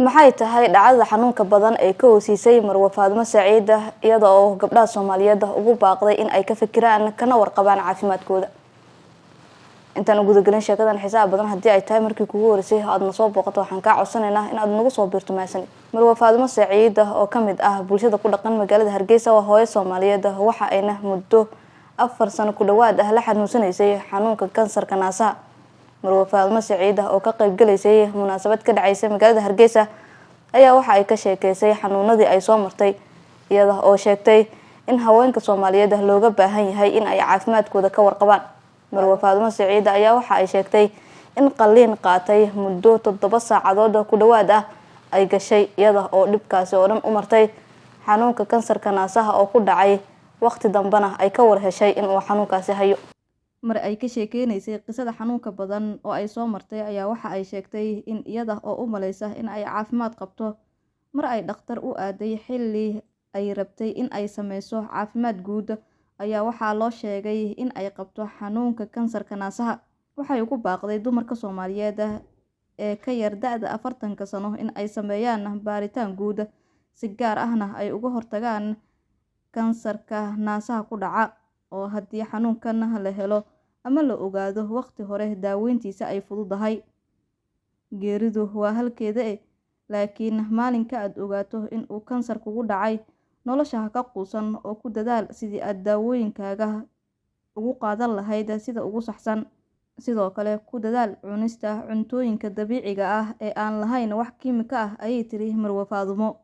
Maxay tahay dhacdada xanuunka badan ee ka hoosiisay Marwe Faadimo Saciid, iyada oo gabdhaha Soomaaliyeed ugu baaqday in ay ka fikiraan kana warqabaan caafimaadkooda? Intaan u gudagelin sheekadan xiisaha badan, haddii ay tahay markii kugu horeysay aadna soo booqato, waxaan kaa codsanaynaa in aad nagu soo biirto. Mahadsanid. Marwe Faadimo Saciid oo kamid ah bulshada ku dhaqan magaalada Hargeysa waa hooyo Soomaaliyeed. Waxa ayna muddo 4 sano ku dhawaad ah la xanuunsanaysay xanuunka kansarka naasaha. Marwe Faadimo Saciid oo ka qaybgalaysay munaasabad ka dhacaysa magaalada Hargeysa ayaa waxa ay ka sheekeysay xanuunadii ay soo martay, iyada oo sheegtay in haweenka Soomaaliyeed looga baahan yahay in ay caafimaadkooda ka warqabaan. Marwe Faadimo Saciid ayaa waxa ay sheegtay in qaliin qaatay muddo 7 saacadood ku dhawaad ah ay gashay, iyada oo dhibkaasi oo dhan u martay xanuunka kansarka naasaha oo ku dhacay, waqti dambena ay ka war heshay inuu xanuunkaasi hayo. Mar ay ka sheekeynaysay qisada xanuunka badan oo ay soo martay ayaa waxa ay sheegtay in iyada oo u maleysa in ay caafimaad qabto, mar ay dhakhtar u aaday xilli ay rabtay in ay sameyso caafimaad guud, ayaa waxaa loo sheegay in ay qabto xanuunka kansarka naasaha. Waxay ugu baaqday dumarka Soomaaliyeed ee ka yar da-da 40-ka sano in ay sameeyaan baaritaan guud, si gaar ahna ay uga hortagaan kansarka naasaha ku dhaca, oo haddii xanuunkan la helo ama la ogaado waqti hore, daaweyntiisa ay fududahay. "Geeridu waa halkeeda e, laakiin maalinka aad ogaato in uu kansar kugu dhacay, nolosha ha ka quusan oo ku dadaal sidii aad daawooyinkaaga ugu qaadan lahayd sida ugu saxsan. Sidoo kale ku dadaal cunista cuntooyinka dabiiciga ah ee aan lahayn wax kiimiko ah," ayay tiri Marwe Faadumo.